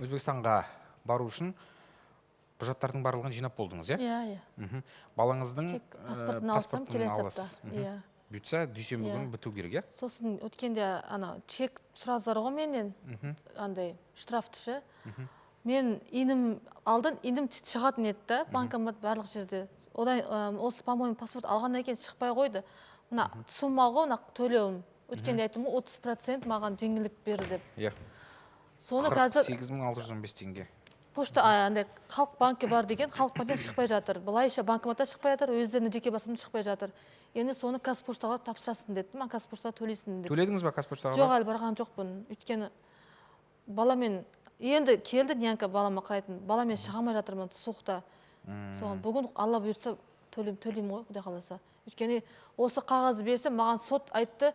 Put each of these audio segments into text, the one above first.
Өзбекстанға бару үшін құжаттардың барлығын жинап болдыңыз, иә? Иә, иә. Балаңыздың Тек паспортын алсам, паспортын келесі апта. аласыз. Иә. Бұйыртса, дүйсенбі Иә. күні біту керек, иә? Сосын өткенде ана чек сұрадылар ғой менен, андай штрафты ше. Мен инім алдын, инім шығатын еді да, банкомат барлық жерде. Одан осы, по-моему, паспорт алғаннан кейін шықпай қойды. Мына сумма ғой, мына төлеуім. Өткенде айттым ғой, 30% маған жеңілдік бер деп. Иә. Соны қазір 48 615 теңге. Пошта, андай Халық банкі бар деген, Халық банктен шықпай жатыр. Былайша банкоматта шықпай жатыр, өздерінің жеке басынан шықпай жатыр. Енді соны Қазпоштаға тапсырасың деді. Маған Қазпоштаға төлейсің деп. Төледіңіз ба Қазпоштаға? Жоқ, әлі барған жоқпын. Өйткені баламен енді келді нянька, балама қарайтын. Баламен шыға алмай жатырмын суықта. Соған бүгін, Алла бұйыртса, төлеймін ғой, Құдай қаласа. Өйткені осы қағазды берсем, маған сот айтты,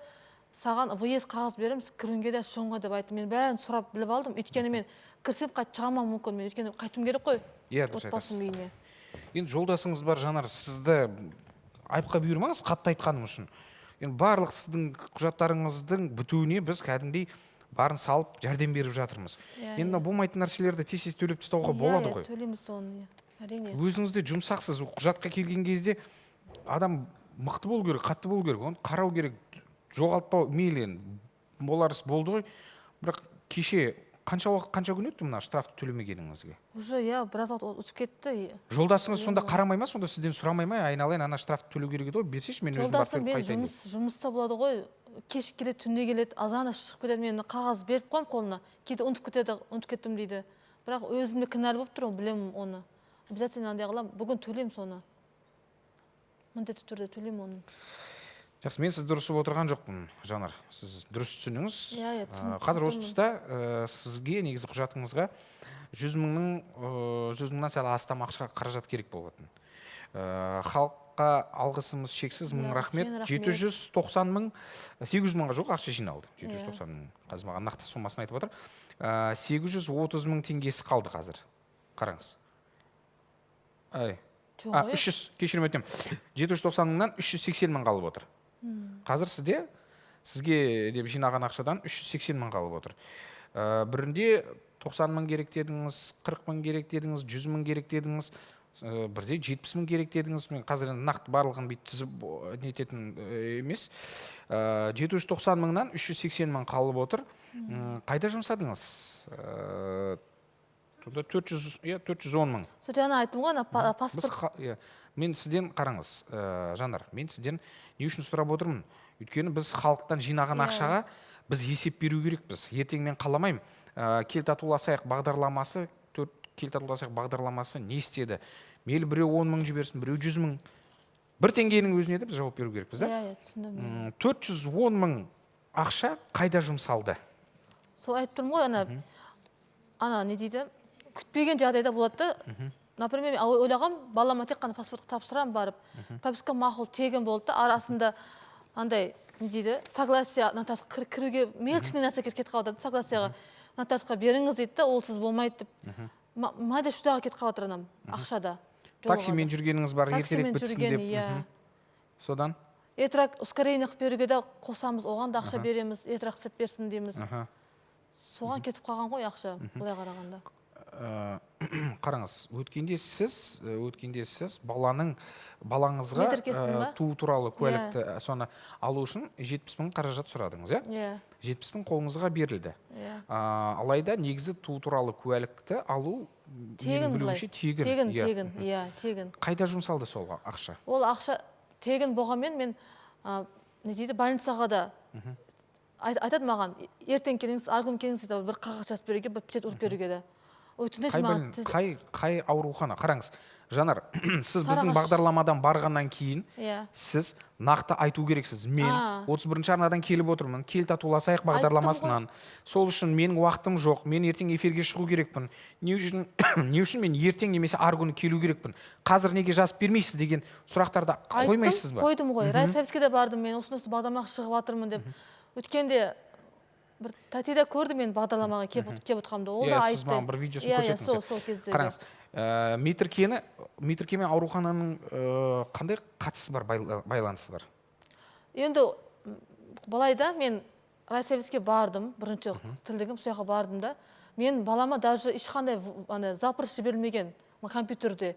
саған въезд қағаз береміз, кіруіңге де, шығуыңа деп айтты. Мен бәрін сұрап біліп алдым. Өйткені мен кірсем, қайтып шыға алмауым мүмкін. Мен өйткені қайтуым керек қой Иә, дұрыс отбасым айтасыз. үйіне. Енді жолдасыңыз бар, Жанар, сізді айыпқа бұйырмаңыз қатты айтқаным үшін. Енді барлық сіздің құжаттарыңыздың бітуіне біз кәдімгідей барын салып жәрдем беріп жатырмыз. Енді мынау болмайтын нәрселерді тез тез төлеп тастауға болады Иә, ғой. төлейміз соны, иә, әрине. Өзіңіз де жұмсақсыз. Құжатқа келген кезде адам мықты болу керек, қатты болу керек, оны қарау керек, жоғалтпау. Мейлі, енді болар іс болды ғой, бірақ кеше қанша уақыт, қанша күн өтті мына штрафты төлемегеніңізге? Уже, иә, біраз уақыт өтіп кетті. Жолдасыңыз сонда қарамай ма, сонда сізден сұрамай ма: «Айналайын, ана штрафты төлеу керек еді ғой, берсейші, мен өзім барып Жолдасым төлеп мен қайтайын», — деп? Жұмыста болады ғой, кеш келеді, түнде келеді, азанда шығып кетеді. Мен қағаз беріп қоямын қолына, кейде ұмытып кетеді, ұмытып кеттім дейді. Бірақ өзім де кінәлі болып тұрмын, білемін оны. Обязательно андай қыламын, бүгін төлеймін соны, міндетті түрде төлеймін оны. Жақсы, мен сізді ұрысып отырған жоқпын, Жанар, сіз дұрыс түсініңіз. Иә, Қазір осы түсіндім. тұста сізге негізі құжатыңызға 100 мыңнан сәл астам ақша, қаражат керек болатын. Халыққа алғысымыз шексіз, мың Иә, рахмет. үлкен рахмет. 790 мың, 800 мыңға жуық ақша жиналды. 790 мың, қазір маған нақты сомасын айтып отыр. 830 мың теңгесі қалды қазір, қараңыз. Ай, Жоқ, а, ой. 300, кешірім өтінемін, 790 мыңнан 380 мың қалып отыр қазір сізде. Сізге деп жинаған ақшадан 380 мың қалып отыр. Бірінде 90 мың керек дедіңіз, 40 мың керек дедіңіз, 100 мың керек дедіңіз, бірде 70 мың керек дедіңіз. Мен қазір енді нақты барлығын бүйтіп тізіп нететін емес. 790 мыңнан 380 мың қалып отыр. Қайда жұмсадыңыз? Сонда 400, иә, 410 мың. Сол жаңа айттым ғой, ана Біз паспорт. Иә. Мен сізден, қараңыз, Жанар, мен сізден не үшін сұрап отырмын? Өйткені біз халықтан жинаған ақшаға біз есеп беру керекпіз. Ертең мен қаламаймын, «Кел, татуласайық» бағдарламасы, төрт «Кел, татуласайық» бағдарламасы не істеді? Мейлі, біреу 10 мың жіберсін, біреу 100 мың, бір теңгенің өзіне де біз жауап беру керекпіз да. Иә, түсіндім. 410 мың ақша қайда жұмсалды? Сол айтып тұрмын ғой, ана не дейді, күтпеген жағдайда болады да. Например, мен ойлағанмын, балама тек қана паспортқа тапсырамын барып. Прописка мақұл, тегін болды да. Арасында андай не дейді, согласие нотариусқа кіруге мелочный нәрсе кетіп қалып жатыр. Согласияға нотариусқа беріңіз дейді да, олсыз болмайды деп. Майда шудаға кетіп қалып жатыр анам ақшада. Таксимен жүргеніңіз бар, ертерек Таксимен бітсін жүрген, деп. Иә. Содан Ертерек ускорение қылып беруге де қосамыз, оған да ақша береміз, ертерек істеп берсін дейміз. Соған кетіп қалған ғой ақша, былай қарағанда. Қараңыз, өткенде сіз балаңызға Метрикесін ба? туу туралы куәлікті, соны алу үшін 70 мың қаражат сұрадыңыз, иә? Иә. 70 мың қолыңызға берілді. Иә. Алайда негізі туу туралы куәлікті алу, менің Тегін былай. білуімше, тегін. Тегін. Иә. Тегін, иә, тегін. Қайда жұмсалды сол ақша? Ол ақша тегін болғанмен, мен не дейді, больницаға да айтады маған: «Ертең келіңіз, арғы күні келіңіз», — дейді, бір қағаз жазып беруге, бір печать ұрып беруге де. Өтініш Қай маған қай аурухана? Қараңыз, Жанар, сіз біздің Сарыағаш. бағдарламадан барғаннан кейін сіз нақты айту керексіз: «Мен 31 арнадан келіп отырмын, «Кел, татуласайық» бағдарламасынан, сол үшін менің уақытым жоқ, мен ертең эфирге шығу керекпін. Не үшін мен ертең немесе арғы күні келу керекпін, қазір неге жазып бермейсіз?» — деген сұрақтарды Айттым, қоймайсыз ба? Қойдым ғой. Райсовецке де бардым мен, осындай осындай бағдарламаға шығып жатырмын деп. Өткенде бір тәте де көрді мен бағдарламаға келіп отырғанымды, ол Иә, да сіз айтты. маған бір видеосын Иә, көрсеттіңіз. сол кезде. Қараңыз, метрикемен аурухананың қандай қатысы бар, байланысы бар? Енді былай да, мен райсовецке бардым, бірінші тілдігім сол жаққа бардым да. Мен балама даже ешқандай ана запрос жіберілмеген компьютерде.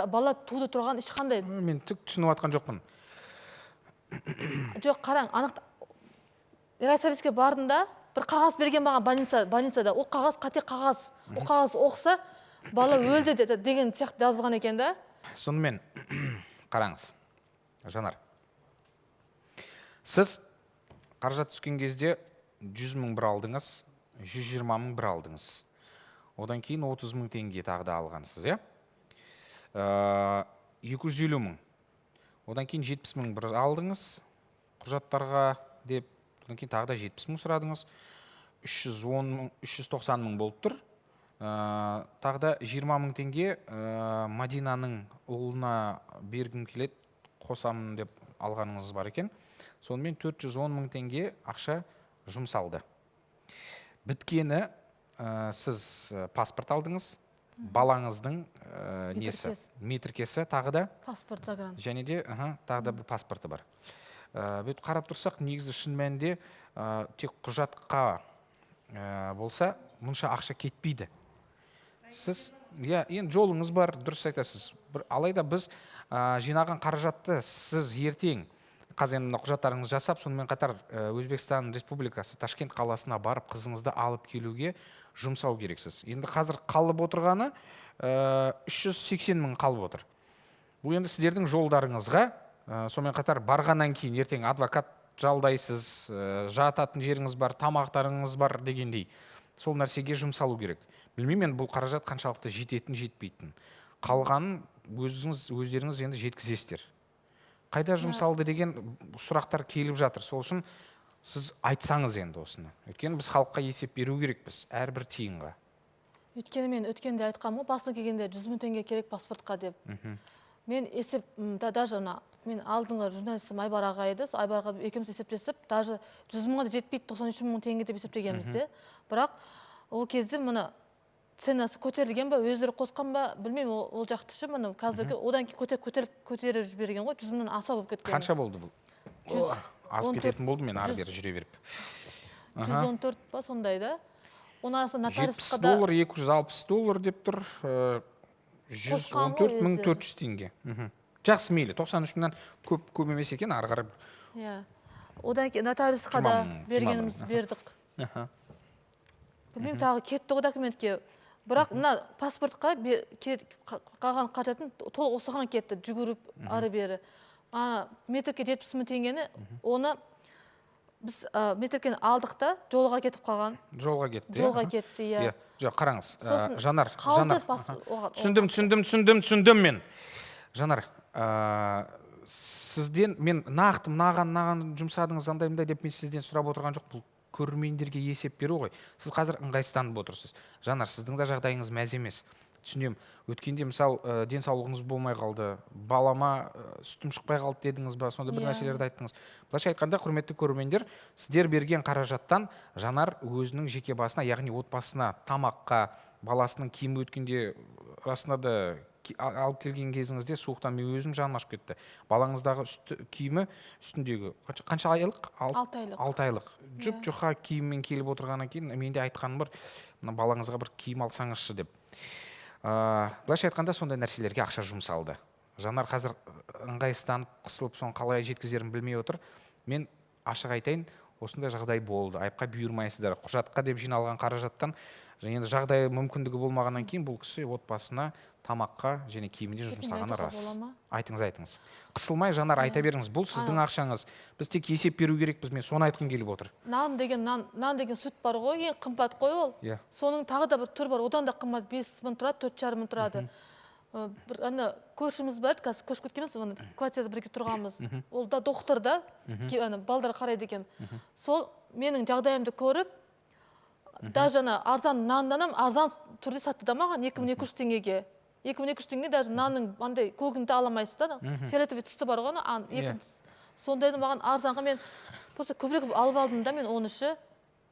Бала туды тұрған ешқандай. Мен түк түсініп жатқан жоқпын. Жоқ, қараң, анық райсовецке бардым да, бір қағаз берген маған больницада. Ол қағаз қате қағаз. Ол қағаз оқыса, бала өлді деген сияқты жазылған екен да. Сонымен қараңыз, Жанар, сіз қаражат түскен кезде 100 мың бір алдыңыз, 120 мың бір алдыңыз. Одан кейін 30 мың теңге тағы да алғансыз, иә? 250 мың. Одан кейін 70 мың бір алдыңыз құжаттарға деп, одан кейін тағы да 70 мың сұрадыңыз. 310 мың, 390 мың болып тұр. Тағы да 20 мың теңге Мадинаның ұлына бергім келеді, қосамын деп алғаныңыз бар екен. Сонымен 410 мың теңге ақша жұмсалды. Біткені, сіз паспорт алдыңыз, балаңыздың несі, метрикесі, тағы да паспорт загран. Және де тағы да бір паспорты бар. Бүйтіп қарап тұрсақ, негізі шын мәнінде тек құжатқа болса, мұнша ақша кетпейді. Сіз, иә, енді жолыңыз бар, дұрыс айтасыз. Бір, алайда біз жинаған қаражатты сіз ертең қазір енді мына құжаттарыңызды жасап, сонымен қатар Өзбекстан Республикасы Ташкент қаласына барып қызыңызды алып келуге жұмсау керексіз. Енді қазір қалып отырғаны 380 мың қалып отыр. Бұл енді сіздердің жолдарыңызға, сонымен қатар барғаннан кейін ертең адвокат жалдайсыз, жататын жеріңіз бар, тамақтарыңыз бар дегендей. Сол нәрсеге жұмсалу керек. Білмеймін енді бұл қаражат қаншалықты жететін, жетпейтін. Қалғанын өздеріңіз енді жеткізесіздер. Қайда жұмсалды деген сұрақтар келіп жатыр. Сол үшін сіз айтсаңыз енді осыны. Өйткені біз халыққа есеп беру керекпіз әрбір тиынға. Өйткені мен өткенде айтқанмын ғой, басына келгенде 100 мың теңге керек паспортқа деп. Мен есеп, даже ана, мен алдыңғы журналистім Айбар аға еді, сол Айбар аға екеуміз есептесіп, даже 100 мыңға да жетпейді, 93 мың теңге деп есептегенбіз де. Бірақ ол кезде мына ценасы көтерілген ба, өздері қосқан ба, білмеймін, ол жақты ше, міне қазіргі одан кейін көтеріп жіберген ғой, 100 мыңнан аса болып кеткен. Қанша болды бұл? Жүз О, асып он төрт, кететін болды мен ары жүз бері жүре беріп. Жүз он төрт па сондай да. Оның арасында Жетпіс нотариусқа да доллар, екі жүз алпыс доллар деп тұр, жүз Қосқан он төрт ғой мың өздері. төрт жүз теңге. Жақсы, мейлі, тоқсан үш мыңнан көп емес екен, ары қарай. Иә. Одан кейін нотариусқа да Жиырма мың, жиырма бергеніміз мың. бердік. Білмеймін, тағы кетті ғой документке. Бірақ мына паспортқа қалған қаражатын толық осыған кетті, жүгіріп ары бері. Метрикке 70 мың теңгені, оны біз метрикені алдық та, жолға кетіп қалған. Жолға кетті, иә? Жолға кетті, иә. Иә. Жоқ, қараңыз, Сосын Жанар, қалды Жанар. Оған, Түсіндім, түсіндім, түсіндім, түсіндім мен. Жанар, сізден мен нақты мынаған, мынаған жұмсадыңыз, андай мындай деп мен сізден сұрап отырған жоқ. Бұл көрермендерге есеп беру ғой. Сіз қазір ыңғайсызданып отырсыз. Жанар, сіздің де жағдайыңыз мәз емес. Түсінемін. Өткенде, мысал, денсаулығыңыз болмай қалды, балама, сүтім шықпай қалды дедіңіз ба, сонда бір нәрселерді айттыңыз. Былайша айтқанда, құрметті көрермендер, сіздер берген қаражаттан Жанар өзінің жеке басына, яғни отбасына, тамаққа, баласының киімі өткенде расында да алып келген кезіңізде суықтан мен өзім жаным ашып кетті. Балаңыздағы үсті, киімі үстіндегі қанша айлық? 6 айлық. 6 айлық. Жұп-жұқа киіммен келіп отырғаннан кейін менде айтқаным бар, мына балаңызға бір киім алсаңызшы деп. Былайша айтқанда, сондай нәрселерге ақша жұмсалды. Жанар қазір ыңғайсызданып, қысылып, соны қалай жеткізерін білмей отыр. Мен ашық айтайын, осындай жағдай болды. Айыпқа бұйырмайсыздар. Құжатқа деп жиналған қаражаттан енді жағдай мүмкіндігі болмағаннан кейін бұл кісі отбасына, тамаққа және киіміне Өтініп жұмсағаны айтуға рас. бола ма? Айтыңыз, айтыңыз. Қысылмай, Жанар, айта беріңіз. Бұл сіздің ақшаңыз. Біз тек есеп беру керекпіз. Мен соны айтқым келіп отыр. Нан деген, нан, нан деген сүт бар ғой, ең қымбат қой ол. Соның тағы да бір түрі бар, одан да қымбат, 5 мың тұрады, төрт жарым мың тұрады. Бір ана көршіміз бар еді, қазір көшіп кеткенбіз, ана квартирада бірге тұрғанбыз. Ол да доктор да, ана балдар қарайды екен. Сол менің жағдайымды көріп, даже ана арзан наннан арзан түрде сатты да маған екі мың екі жүз теңгеге. Екі мың екі жүз теңге даже нанның андай көгін де ала алмайсыз да, фиолетовый түсі бар ғой, ана, екіншісі. Сондайды маған арзанға мен просто көбірек алып алдым да мен оны ше.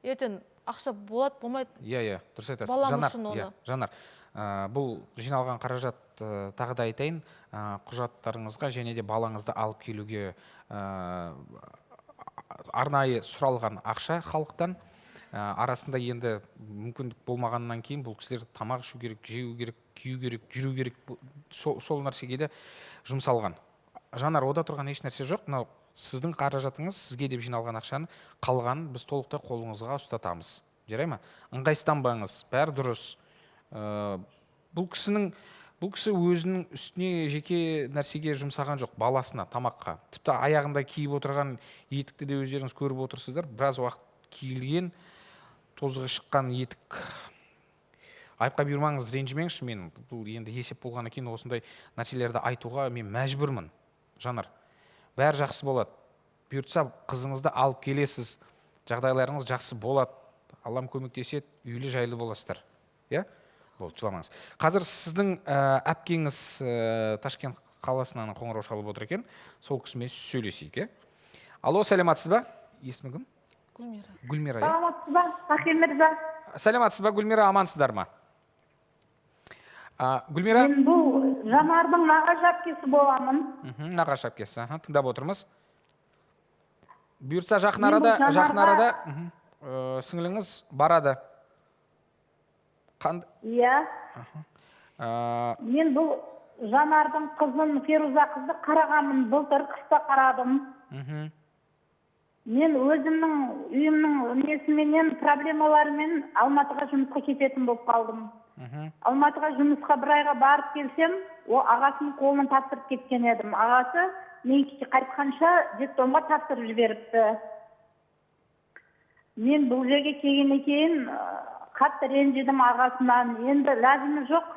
Ертең ақша болады, болмайды. Иә, иә, дұрыс айтасыз. Балам Жанар, үшін оны. иә, Жанар, бұл жиналған қаражат, тағы да айтайын, құжаттарыңызға және де балаңызды алып келуге, арнайы сұралған ақша халықтан. Арасында енді мүмкіндік болмағаннан кейін бұл кісілер тамақ ішу керек, жеу керек, кию керек, жүру керек, сол нәрсеге де жұмсалған. Жанар, ода тұрған еш нәрсе жоқ. Мынау сіздің қаражатыңыз, сізге деп жиналған ақшаны қалғанын біз толықтай қолыңызға ұстатамыз. Жарай ма? Ыңғайсызданбаңыз, бәрі дұрыс. Бұл кісі өзінің үстіне жеке нәрсеге жұмсаған жоқ, баласына, тамаққа. Тіпті аяғында киіп отырған етікті де өздеріңіз көріп отырсыздар. Біраз уақыт киілген, тозығы шыққан етік. Айыпқа бұйырмаңыз, ренжімеңізші мен. Бұл енді есеп болғаннан кейін осындай нәрселерді айтуға мен мәжбүрмін. Жанар, бәрі жақсы болады. Бұйыртса, қызыңызды алып келесіз, жағдайларыңыз жақсы болады. Аллам көмектеседі, үйлі жайлы боласыздар. Иә? Болды, жыламаңыз. Қазір сіздің әпкеңіз Ташкент қаласынан қоңырау шалып отыр екен. Сол кісімен сөйлесейік, иә? Алло, сәлеметсіз ба? Есімі кім? Гүлмира. Гүлмира, иә? Саламатсыз ба, Тахир мырза? Сәлеметсіз ба, Гүлмира, амансыздар ма? Гүлмира? Мен бұл Жанардың нағашы әпкесі боламын. Нағашы әпкесі, аха, тыңдап отырмыз. Бұйыртса, жақын Мен бұл арада, жақын Жанарға арада, сіңліңіз барады. Иә. Мен бұл Жанардың қызын, Феруза қызды қарағанмын, былтыр қыста қарадым. Мен өзімнің үйімнің несіменен, проблемаларымен Алматыға жұмысқа кететін болып қалдым. Алматыға жұмысқа бір айға барып келсем, о ағасының қолынан тапсырып кеткен едім. Ағасы мен қайтқанша детдомға тапсырып жіберіпті. Мен бұл жерге келгеннен кейін қатты ренжідім ағасынан. Енді ләзімі жоқ.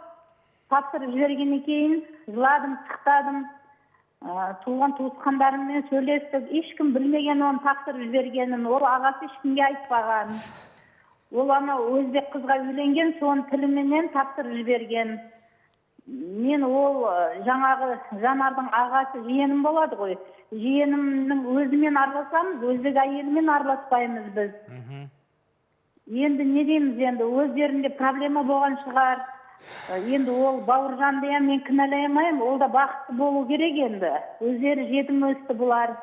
Тапсырып жібергеннен кейін жыладым, сықтадым. Туған туысқандарыммен сөйлестік. Ешкім білмеген оны тапсырып жібергенін. Ол ағасы ешкімге айтпаған. Ол ана өзбек қызға үйленген, соның тіліменен тапсырып жіберген. Мен ол жаңағы Жанардың ағасы жиенім болады ғой. Жиенімнің өзімен араласамыз, өзбек әйелімен араласпаймыз біз. Енді не дейміз енді, өздерінде проблема болған шығар. Енді ол Бауыржанды я мен кінәлай алмаймын, ол да бақытты болу керек енді. Өздері жетім өсті бұлар.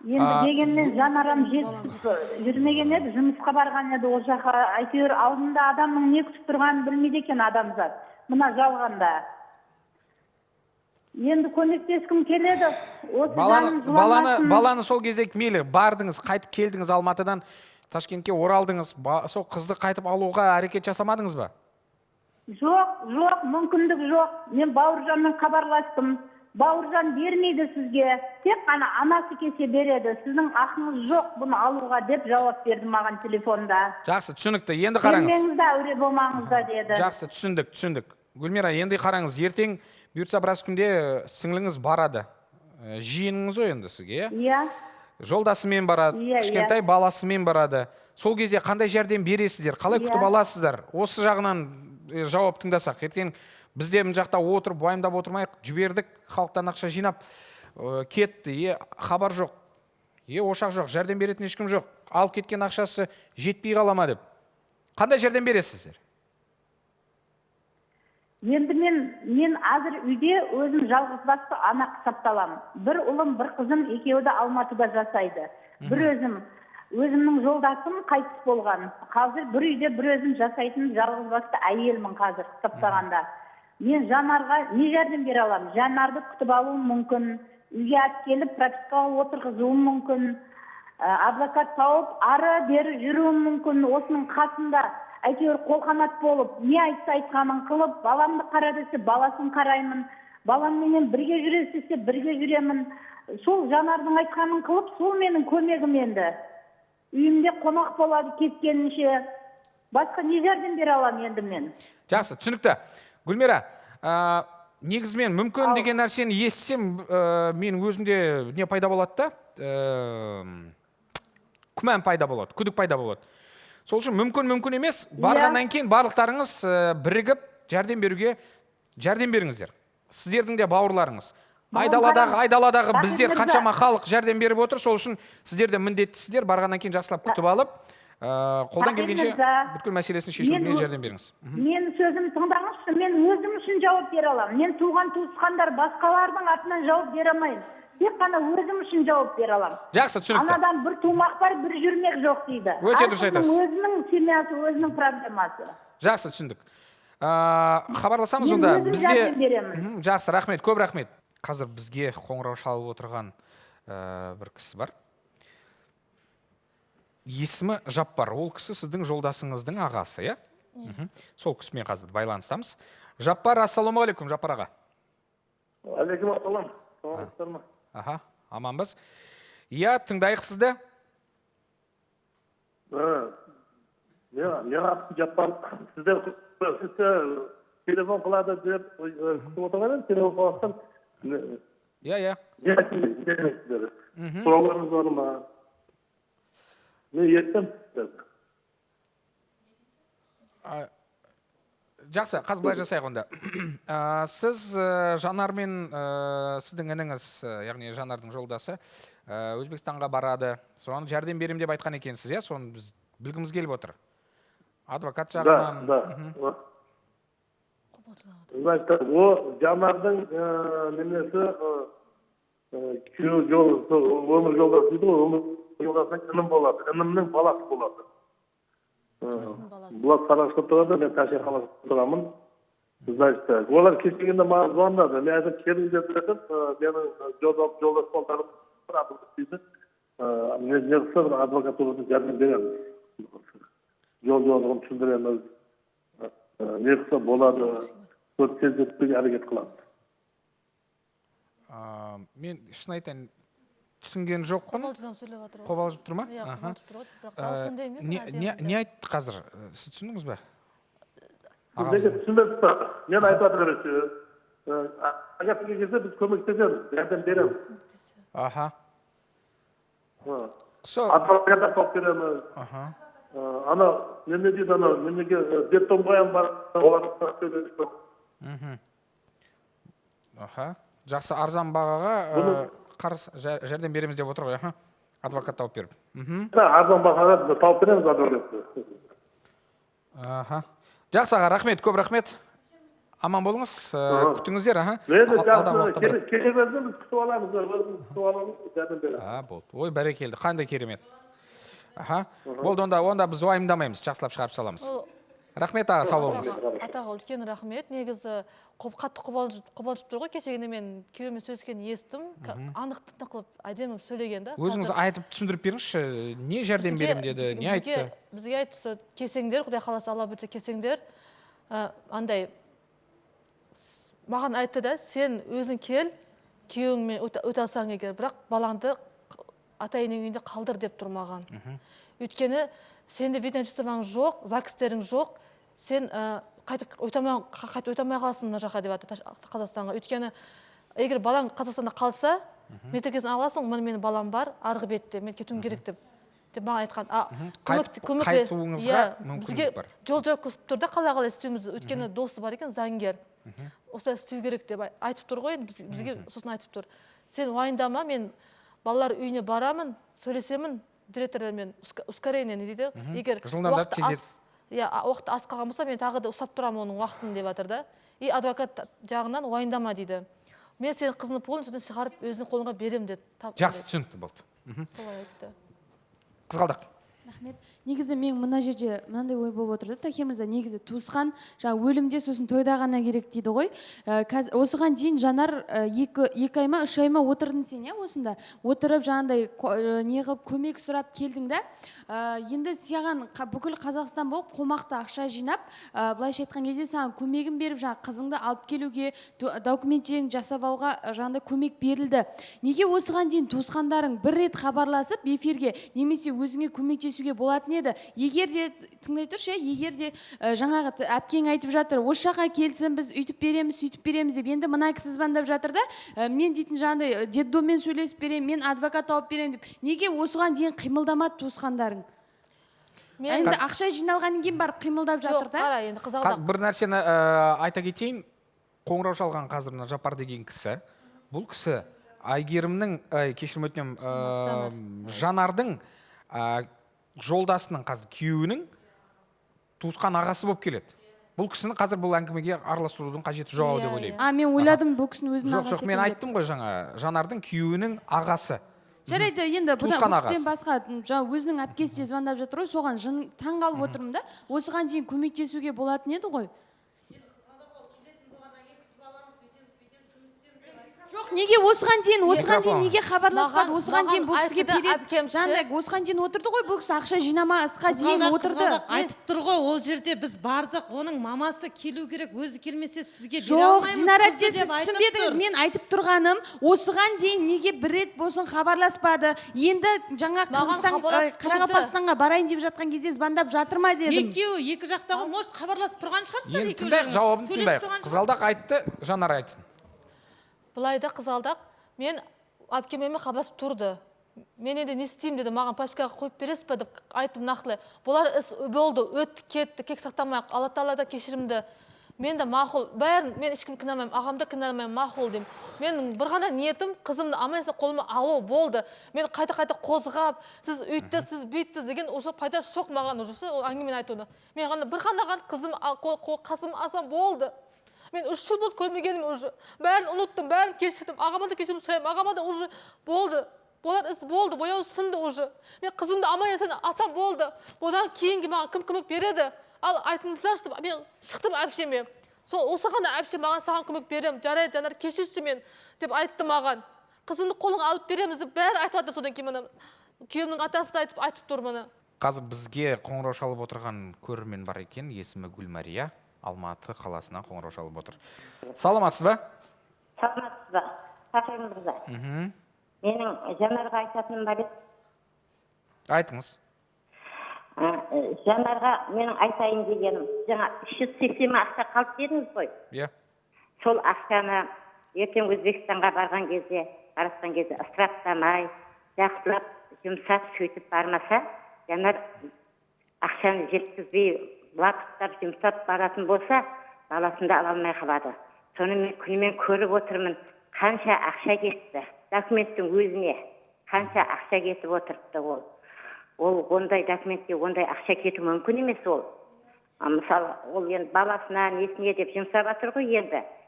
Енді дегенмен Жанарам жетіп жүрмеген еді, жұмысқа барған еді ол жаққа. Әйтеуір алдында адамның не күтіп тұрғанын білмейді екен адамзат. Мына жалғанда. Енді көмектескім келеді. Осы жаным жыламасын. Баланы сол кезде мейлі бардыңыз, қайтып келдіңіз Алматыдан, Ташкентке оралдыңыз. Сол қызды қайтып алуға әрекет жасамадыңыз ба? Жоқ, жоқ, мүмкіндік жоқ. Мен Бауыржанмен хабарластым. Бауыржан бермейді сізге. Тек қана анасы келсе береді. Сіздің ақыңыз жоқ бұны алуға деп жауап берді маған телефонда. Жақсы, түсінікті. Енді қараңыз. Бермеңіз де, әуре болмаңыз да деді. Жақсы, түсіндік, түсіндік. Гүлмира, енді қараңыз, ертең бұйыртса біраз күнде сіңліңіз барады. Жиеніңіз ғой енді сізге, иә? Иә. Жолдасымен барады, Иә, иә. кішкентай баласымен барады. Сол кезде қандай жәрдем бересіздер, қалай Иә. күтіп аласыздар? Осы жағынан жауап тыңдасақ. Ертең бізде мына жақта отырып, уайымдап отырмайық, жібердік, халықтан ақша жинап, кетті, хабар жоқ, ошақ жоқ, жәрдем беретін ешкім жоқ, алып кеткен ақшасы жетпей қала ма деп. Қандай жәрдем бересіздер? Енді мен қазір үйде өзім жалғыз басты ана қысапталамын. Бір ұлым, бір қызым, екеуі де Алматыда жасайды. Бір өзім, өзімнің жолдасым қайтыс болған. Қазір бір үйде бір өзім жасайтын жалғыз басты әйелмін қазір қысаптағанда. Мен Жанарға не жәрдем бере аламын? Жанарды күтіп алуым мүмкін, үйге алып келіп пропискаға отырғызуым мүмкін, адвокат тауып ары бері жүруім мүмкін. Осының қасында әйтеуір қолқанат болып, не айтса айтқанын қылып, баламды қара десе баласын қараймын, баламменен бірге жүресі десе бірге жүремін. Сол Жанардың айтқанын қылып, сол менің көмегім енді. Үйімде қонақ болады кеткенінше. Басқа не жәрдем бере аламын енді мен? Жақсы, түсінікті. Гүлмира, негізімен мүмкін деген нәрсені естісем, мен өзімде не пайда болады да, күмән пайда болады, күдік пайда болады. Сол үшін мүмкін, мүмкін емес, барғаннан кейін барлықтарыңыз, бірігіп жәрдем беруге жәрдем беріңіздер. Сіздердің де бауырларыңыз. Маған Айдаладағы, қараңыз. айдаладағы Рахмет біздер мырза. қаншама халық жәрдем беріп отыр, сол үшін сіздер де міндеттісіздер, барғаннан кейін жақсылап күтіп алып, қолдан Рахмет келгенше мырза. бүткіл мәселесін шешуге жәрдем беріңіз. Мен сөзімді тыңдаңызшы, мен өзім үшін жауап бере аламын. Мен туған туысқандар басқалардың атынан жауап бере алмаймын. Тек қана өзім үшін жауап бере аламын. Жақсы, түсінікті. Анадан бір тумақ бар, бір жүрмек жоқ дейді. Өте дұрыс Әркімнің айтасыз. Өзінің семьясы, өзінің проблемасы. Жақсы, түсіндік. Хабарласамыз Мен онда. өзім Бізде жәрдем беремін. Жақсы, рахмет, көп рахмет. Қазір бізге қоңырау шалып отырған бір кісі бар. Есімі Жаппар. Ол кісі сіздің жолдасыңыздың ағасы, иә? Сол кісімен қазір байланыстамыз. Жаппар, ассалаумағалейкум, Жаппар аға. Алейкум ассалам. Саламатсыздар ма? Аха, аманбыз. Иә, тыңдайық сізді. Мен атым Жаппар. Сіздер сізді телефон қылады деп күтіп отырған едім. Телефон қылсам, Иә, иә. не айтayın, не сіздер? Сұрауларыңыз бар ма? Мен естім сіздерді. Жақсы, қазір былай жасайық онда. Сіз Жанармен, сіздің ініңіз, яғни Жанардың жолдасы, Өзбекстанға барады. Соны жәрдем беремін деп айтқан екенсіз, иә? Соны біз білгіміз келіп отыр. Адвокат Да, жағынан. да. Значит, о Жанардың немесі, күйеу жол, сол өмір жолдасы дейді ғой, өмір жолдасының інім болады, інімнің баласы болады. Баласы. Бұлар Сарыағашта тұрады, мен Ташкент қаласында тұрамын. Значит, олар кешегенде маған звондады. Мен айтып, келіңдер дедім, менің жолдас балдарым бар, адвокат дейді. Не қылса, бір адвокатурадан жәрдем береміз. Жол жолығын түсіндіреміз. Не қылса болады, сол тездетуге әрекет қыламыз. Мен шын айтайын, түсінген жоқпын. Қобалжыдан сөйлеп жатыр ғой. Қобалжып тұр ма? Иә, Аха. қобалжып тұр ғой, бірақ дауысы ондай емес. Не, не айтты қазір? Сіз түсіндіңіз бе? Сіз неге түсінбедіңіз ба? Мен айтып жатыр, короче, аяқ келсе, біз көмектесеміз, жәрдем береміз. Аха. Со Адвокат тауып береміз. Ана неме дейді, анау немеге, детдом қоямын бар, оларға сөйлесіп. Аха. Жақсы, арзан бағаға қарыз жәрдем береміз деп отыр ғой, аха. Адвокат тауып беріп. Да, арзан бағаға тауып береміз адвокатты. Аха. Жақсы, аға, рахмет, көп рахмет. Аман болыңыз, күтіңіздер, аха. Енді Алдағы жақсы, уақытта келе берсін, біз күтіп аламыз, өзіміз күтіп аламыз, жәрдем береміз. А, болды. Ой, бәрекелді. Қандай керемет. Аха. Болды, онда біз уайымдамаймыз, жақсылап шығарып саламыз. Ол Рахмет, аға, сау болыңыз. Атаға үлкен рахмет. Негізі қатты қобалжып тұр ғой. Кешегінде мен күйеуіммен сөйлескенін естім. Анық тынық қылып, әдемі сөйлеген да. Өзіңіз Қазір айтып түсіндіріп беріңізші, не жәрдем беремін деді, не айтты? Бізге айтты, сол келсеңдер, Құдай қаласа, Алла бұйыртса, келсеңдер, андай маған айтты да, сен өзің кел, күйеуіңмен өте алсаң егер, бірақ балаңды ата енеңнің үйінде қалдыр деп тұр маған. Өйткені сенде вид на жительствоң жоқ, ЗАГСтерің жоқ, сен қайтып өте алмай қаласың мына жаққа деп жатыр, Қазақстанға. Өйткені егер балаң Қазақстанда қалса, метрикасын аласың, міне менің балам бар, арғы бетте, мен кетуім керек деп маған айтқан. Қайтуыңызға Иә, мүмкіндік бізге бар. Жол жоқ көрсетіп тұр да, қалай қалай істеуімізді. Өйткені досы бар екен, заңгер. Осылай істеу керек деп айтып тұр ғой, енді бізге сосын айтып тұр. Сен уайымдама, мен балалар үйіне барамын, сөйлесемін директорлармен, ускорение не дейді? Егер Жылдамдатып, уақыты тездетіп. аз, иә, уақыт аз қалған болса, мен тағы да ұстап тұрамын оның уақытын деп жатыр да. И адвокат жағынан уайымдама дейді. Мен сенің қызыңды полностью шығарып өзінің қолыңа беремін деді. Жақсы, түсінікті болды. Солай айтты. Қызғалдақ. Рахмет. Негізі мен мына жерде мынандай ой болып отыр да, Тахир мырза, негізі туысқан жаңа өлімде, сосын тойда ғана керек дейді ғой. Қазір осыған дейін Жанар, екі ай ма, 3 ай ма отырдың сен, иә, осында. Отырып жаңағыдай не қылып көмек сұрап келдің да. Енді саған бүкіл Қазақстан болып қомақты ақша жинап, былайша айтқан кезде саған көмегін беріп, жаңа қызыңды алып келуге, документтерін жасап алуға, жаңағыдай көмек берілді. Неге осыған дейін туысқандарың бір рет хабарласып эфирге немесе өзіңе көмектесуге болатын еді? Егер де, тыңдай тұршы, иә, егер де, жаңағы әпкең айтып жатыр, осы жаққа келсін, біз үйтіп береміз, сөйтіп береміз деп. Енді мына кісі звондап жатыр да, мен дейтін жаңағыдай, детдоммен сөйлесіп беремін, мен адвокат тауып беремін деп. Неге осыған дейін қимылдамады туысқандарың? Мен Енді ақша жиналғаннан кейін барып қимылдап жатыр Жоқ, да? қара, енді қызғалдақ. Қазір бір нәрсені айта кетейін. Қоңырау шалған қазір мына Жапар деген кісі. Бұл кісі Әйгерімнің, ай, кешірім өтінемін, Жанардың, жолдасының, қазір күйеуінің туысқан ағасы болып келеді. Бұл кісіні қазір бұл әңгімеге араластырудың қажеті жоқ ау деп Иә, ойлаймын. А, мен ойладым, бұл кісінің өзінің Жоқ, ағасы жоқ, мен екен деп. айттым ғой жаңа, Жанардың күйеуінің ағасы. Жарайды, енді бұдан, Туысқан бұл кісіден ағасы. басқа жаңа өзінің әпкесі де звондап жатыр ғой, соған жын таң қалып отырмын да. Осыған дейін көмектесуге болатын еді ғой. Жоқ, неге осыған дейін, осыған дейін Микрофон. неге хабарласпады? Осыған дейін Маған бұл кісіге айтты да перед әпкем ше. Жанна, осыған дейін отырды ғой бұл кісі, ақша жинамасқа дейін Қызғалдақ, отырды. Қызғалдақ айтып тұр ғой, ол жерде біз бардық, оның мамасы келу керек, өзі келмесе, сізге бере Жоқ, алмаймыз Динара қызды әпке, сіз деп айтып түсінбедіңіз. тұр. Мен айтып тұрғаным, осыған дейін неге бір рет болсын хабарласпады? Енді жаңа Маған Қырғызстан, хабарласып тұрды. Қарақалпақстанға барайын деп жатқан кезде звондап жатыр ма дедім. Екеуі екі жақта ғой, может, хабарласып тұрған шығарсыздар Енді тыңдайық, екеулеріңіз. жауабын Сөйлесіп тыңдайық. тұрған. Қызғалдақ айтты, Жанар айтсын. Былай да, Қызғалдақ, мен әпкеммен хабарласып тұрды. Мен енді не істеймін деді, маған пропискаға қойып бересіз ба деп айттым нақтылай. Бұлар іс болды, өтті, кетті, кек сақтамайық, Алла Тағала да кешірімді. Мен де мақұл, бәрін мен ешкімді кінәламаймын, ағамды кінәламаймын, мақұл деймін. Менің бір ғана ниетім қызымды аман есен қолыма алу болды. Мен қайта қайта қозғап, сіз үйттіңіз, сіз бүйттіңіз деген уже пайда жоқ маған уже ше, ол әңгімені айтуды. Мен ғана бір ғана қызым қасым алсам болды. Мен 3 жыл болды көрмегенім уже. Бәрін ұмыттым, бәрін кешірдім. Ағама да кешірім сұраймын, ағама да уже болды. Болар іс болды, бояу сынды уже. Мен қызымды аман есен алсам болды. Одан кейінгі маған кім көмек береді? Ал айтыңыздаршы деп мен шықтым әпшеме. Сол осы ғана әпше маған: «Саған көмек беремін, жарайды, Жанар, кешірші мен», – деп айтты маған. Қызыңды қолыңа алып береміз деп бәрі айтып жатыр. Содан кейін міне күйеуімнің атасы да айтып, айтып тұр міне. Қазір бізге қоңырау шалып отырған көрермен бар екен, есімі Гүлмәрия, Алматы қаласынан қоңырау шалып отыр. Саламатсыз ба? Саламатсыз ба, Тахир мырза? Менің Жанарға айтатыным бар еді. Айтыңыз. Жанарға менің айтайын дегенім, жаңа 380 мың ақша қалды дедіңіз ғой. Иә. Сол ақшаны ертең Өзбекстанға барған кезде, баратқан кезде ысыраптамай, жақсылап жұмсап, сөйтіп бармаса, Жанар ақшаны жеткізбей, лапықтап жұмсап баратын болса, баласын да ала алмай қалады. Соны мен күнімен көріп отырмын, қанша ақша кетті документтің өзіне, қанша ақша кетіп отырыпты. Ол ондай документке ондай ақша кету мүмкін емес. Ол мысалы, ол енді баласына, несіне деп жұмсап жатыр ғой.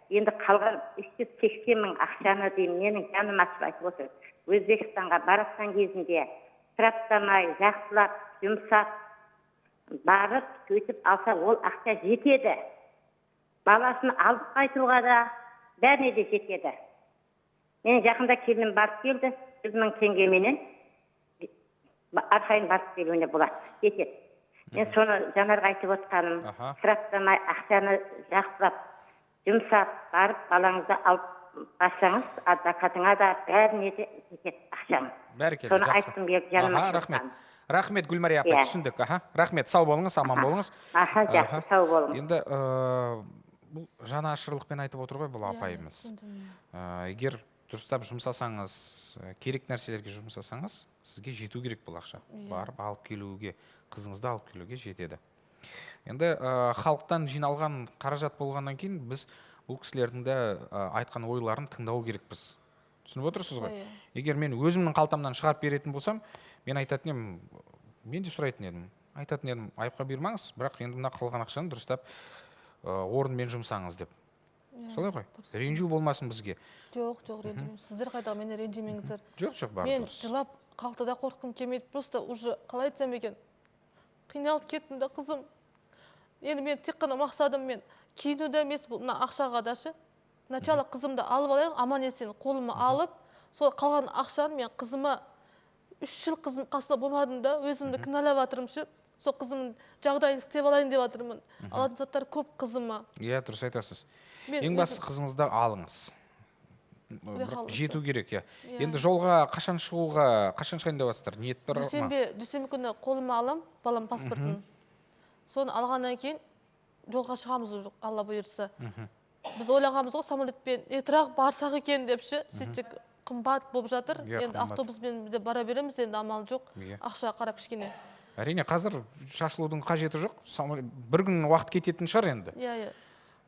Енді қалған 380 мың ақшаны деймін, менің жаным ашып айтып отыр, Өзбекстанға баратқан кезінде ысыраптамай, жақсылап жұмсап барып, сөйтіп алса, ол ақша жетеді баласын алып қайтуға да, бәріне де жетеді. Менің жақында келінім барып келді, 100 000 теңгеменен әрқайын барып келуіне болады, жетеді. Мен соны Жанарға айтып отқаным, ысыраптамай ақшаны жақсылап жұмсап барып, балаңызды алып барсаңыз, адвокатыңа да, бәріне де жетеді ақшаңыз. Бәрекелді, Соны жақсы. айтқым келді, жаным Аха, ашып рахмет. отқаным. Рахмет, Гүлмәрия апай, түсіндік. Аха, рахмет, сау болыңыз, аман болыңыз. Аха, жақсы, сау болыңыз. Енді бұл жанашырлықпен айтып отыр ғой бұл апайымыз. Егер дұрыстап жұмсасаңыз, керек нәрселерге жұмсасаңыз, сізге жету керек бұл ақша. Барып алып келуге, қызыңызды алып келуге жетеді. Енді халықтан жиналған қаражат болғаннан кейін, біз бұл кісілердің де айтқан ойларын тыңдау керекпіз. Түсініп отырсыз ғой? Иә. Егер мен өзімнің қалтамнан шығарып беретін болсам, мен айтатын едім, мен де сұрайтын едім, айтатын едім: айыпқа бұйырмаңыз, бірақ енді мына қалған ақшаны дұрыстап, орнымен жұмсаңыз деп. Солай ғой? Ренжу болмасын бізге. Жоқ, жоқ, ренжімеймін. Сіздер қайдағы, мені ренжімеңіздер. Жоқ, жоқ, бәрі Мен дұрыс. жылап қалды да, қорыққым келмейді. Просто уже қалай айтсам екен, қиналып кеттім да. Қызым, енді мен тек қана мақсатым мен киінуде емес, бұл мына ақшаға да ше. Сначала қызымды алып алайын аман есен қолыма алып, сол қалған ақшаны мен қызыма. 3 жыл қызым қасында болмадым да, өзімді кінәлап жатырмын ше. Сол қызымның жағдайын істеп алайын деп жатырмын. Алатын заттар көп қызыма. Иә, дұрыс айтасыз. Мен Ең бастысы, қызыңызды алыңыз. Құдай Бірақ қаласа. жету керек, иә. Иә. Енді жолға қашан шығуға, қашан шығайын деп жатсыздар? Ниет бар ма? Дүйсенбі күні қолыма аламын балам паспортын. Соны алғаннан кейін жолға шығамыз уже, Алла бұйыртса. Біз ойлағанбыз ғой, самолетпен ертерек барсақ екен деп ше. Сөйтсек, қымбат болып жатыр. Иә, Енді қымбат. автобуспен де бара береміз енді, амал жоқ. Ақша қарап кішкене. Әрине, қазір шашылудың қажеті жоқ. Бір күн уақыт кететін шығар енді. Иә.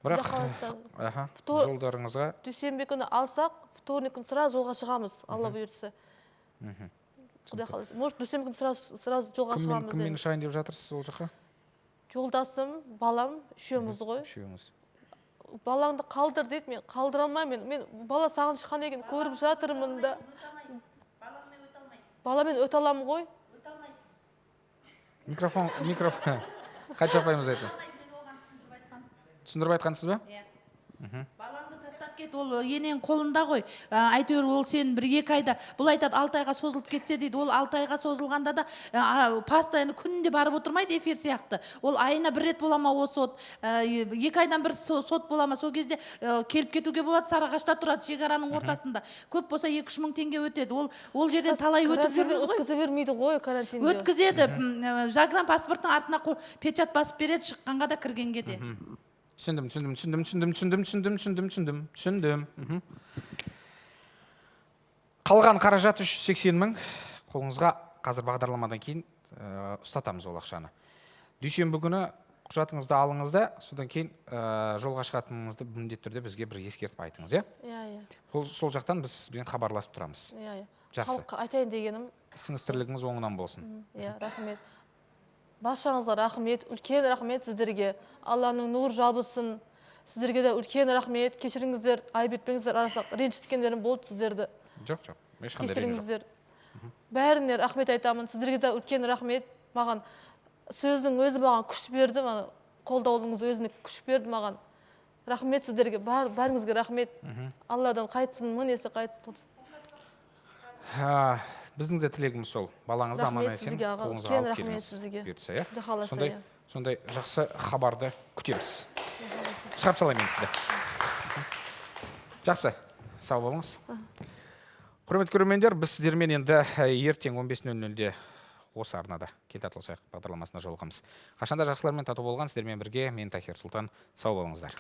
Бірақ Құдай қаласа. Жолдарыңызға Дүйсенбі күні алсақ, вторник күні сразу жолға шығамыз, Алла бұйыртса. Құдай қаласа, может, дүйсенбі күні сразу жолға Кіммен, шығамыз кіммен енді. шығайын деп жатырсыз ол жаққа? Жолдасым, балам, үшеуміз ғой. Үшеуіңіз. Балаңды қалдыр дейді, мен қалдыра алмаймын. Мен бала сағынышқан екен, көріп жатырмын да. Баламен өте аламын ғой. Микрофон, микрофон. Қанша апайымыз айтты? Түсіндіріп айтқансыз ба? Балаңды тастап кет, ол енең қолында ғой. Әйтеуір ол сен бір 2 айда, бұл айтады 6 айға созылып кетсе дейді, ол 6 айға созылғанда да постоянно күнде барып отырмайды эфир сияқты. Ол айына бір рет бола ма ол сот, 2 айдан бір сот бола ма, сол кезде келіп кетуге болады, Сарыағашта тұрады, шекараның ортасында. Көп болса 2-3 мың теңге өтеді. Ол жерден талай өтіп жүрміз ғой. Өткізе бермейді ғой карантинде. Өткізеді. Загранпаспорттың артына печать басып береді, шыққанға да кіргенге де. Түсіндім, түсіндім, түсіндім, түсіндім, түсіндім, түсіндім, түсіндім, түсіндім, түсіндім. Қалған қаражат 380 мың. Қолыңызға қазір бағдарламадан кейін ұстатамыз ол ақшаны. Дүйсенбі күні құжатыңызды алыңыз да, содан кейін жолға шығатыныңызды міндетті түрде бізге бір ескертіп айтыңыз, иә? Иә, иә. Сол жақтан біз сізбен хабарласып тұрамыз. Иә, иә. Жақсы. Халыққа айтайын дегенім. Ісіңіз, тірлігіңіз оңынан болсын. Иә, рахмет. Баршаңызға рахмет, үлкен рахмет сіздерге. Алланың нұр жабысын. Сіздерге де үлкен рахмет. Кешіріңіздер, айып етпеңіздер, арасында ренжіткендерім болды сіздерді. Жоқ, жоқ, ешқандай реніш жоқ. Кешіріңіздер. Бәріне рахмет айтамын. Сіздерге де үлкен рахмет. Маған сөздің өзі маған күш берді, маған қолдаудыңыз өзіне күш берді маған. Рахмет сіздерге, бәріңізге рахмет. Алладан қайтсын, мың есе қайтсын. Біздің де тілегіміз сол. Балаңызды аман есен қолыңызға алып келіңіз. Бұйыртса, иә? Сондай жақсы хабарды күтеміз. Шығарып салайын мен сізді. Жақсы, сау болыңыз. Құрметті көрермендер, біз сіздермен енді ертең 15:00-де осы арнада Кел тату болсайық бағдарламасына жолығамыз. Қашанда жақсылармен тату болған сіздермен бірге мен Тахир Сұлтан. Сау болыңыздар.